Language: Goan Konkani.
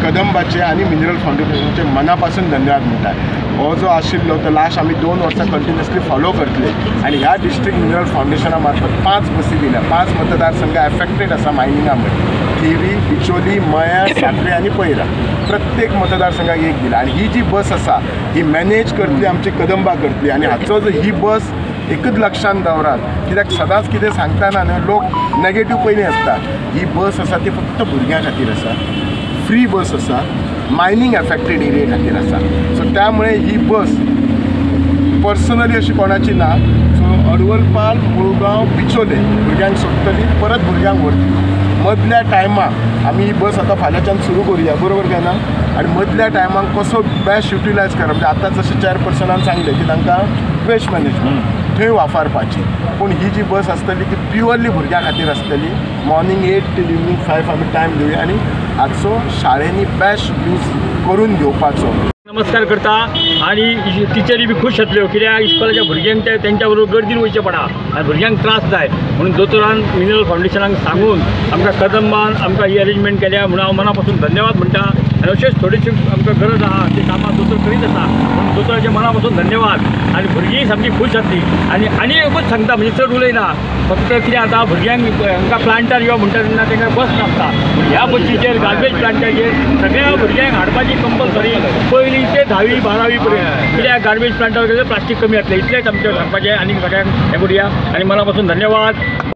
कदंबाचे आनी मिनरल फावंडेशनाचे मना पासून धन्यवाद म्हणटा. हो जो आशिल्लो तो लास्ट आमी 2 वर्सां कंटिन्युअसली फॉलो करतले आनी ह्या डिस्ट्रिक्ट मिनरल फावंडेशना मार्फत 5 बसी दिल्या. 5 मतदारसंघ एफेक्टेड आसा मायनिंगा मुळे, थिवी, बिचोली, मया, साखळे आनी पैरा. प्रत्येक मतदारसंघाक एक दिला आनी ही जी बस आसा ही मॅनेज करतली आमची कदंबा करतली. आनी हाचो जो ही बस एकच लक्षान दवरात, कित्याक सदांच कितें सांगतना न्हू लोक नेगेटीव पयलीं आसता. ही बस आसा ती फक्त भुरग्यां खातीर आसा, फ्री बस आसा, मायनींग एफेक्टेड एरिये खातीर आसा. सो त्यामुळे ही बस पर्सनली अशी कोणाची ना. सो अडवलपाल, मुळगांव, बिचोले भुरग्यांक सोडटली, परत भुरग्यांक व्हरतली. मदल्या टायमाक आमी ही बस आतां फाल्यांच्यान सुरू करुया, बरोबर काय ना? आनी मदल्या टायमाक कसो बेस्ट युटिलायज करप, म्हणजे आतां जशें चेअरपर्सनान सांगलें की तांकां वेस्ट मॅनेजमेंट थंय वापरपाची, पूण ही जी बस आसतली ती प्युअरली भुरग्यां खातीर आसतली. मॉर्निंग 8 टिल इवनींग 5 आमी टायम दिवया आनी हाचो शाळेंनी बेस्ट यूज करून घेवपाचो. नमस्कार करता आनी टिचरी बी खूश जातल्यो, कित्याक इस्कॉलाच्या भुरग्यांक ते तेंच्या बरोबर गर्दीन वयचें पडा आनी भुरग्यांक त्रास जाय म्हणून दोतोरान मिनरल फावंडेशनाक सांगून आमकां कदंबान आमकां ही अरेंजमेंट केल्या म्हणून हांव मना पासून धन्यवाद म्हणटा. आनी अशेंच थोडीशी आमकां गरज आहा ती कामां दोतोर करीत आसा म्हणून दोतोराचे मना पासून धन्यवाद. आनी भुरगीं सामकी खूश जातली. आनी आनी एकूच सांगता, म्हणजे चड उलयना, फक्त कितें आतां भुरग्यांक हांकां प्लांटार यो म्हणटा तेन्ना तांकां बस नासता, पूण ह्या बशीचेर गार्बेज प्लांटाचेर सगळ्या भुरग्यांक हाडपाची कंपल्सरी पयलीं ते 10वी 12वी पर्यंत, कित्याक गार्बेज प्लांटार प्लास्टीक कमी जातलें. इतलेंच आमचें सांगपाचें आनी सगळ्यांक हें करुया आनी मना पासून धन्यवाद.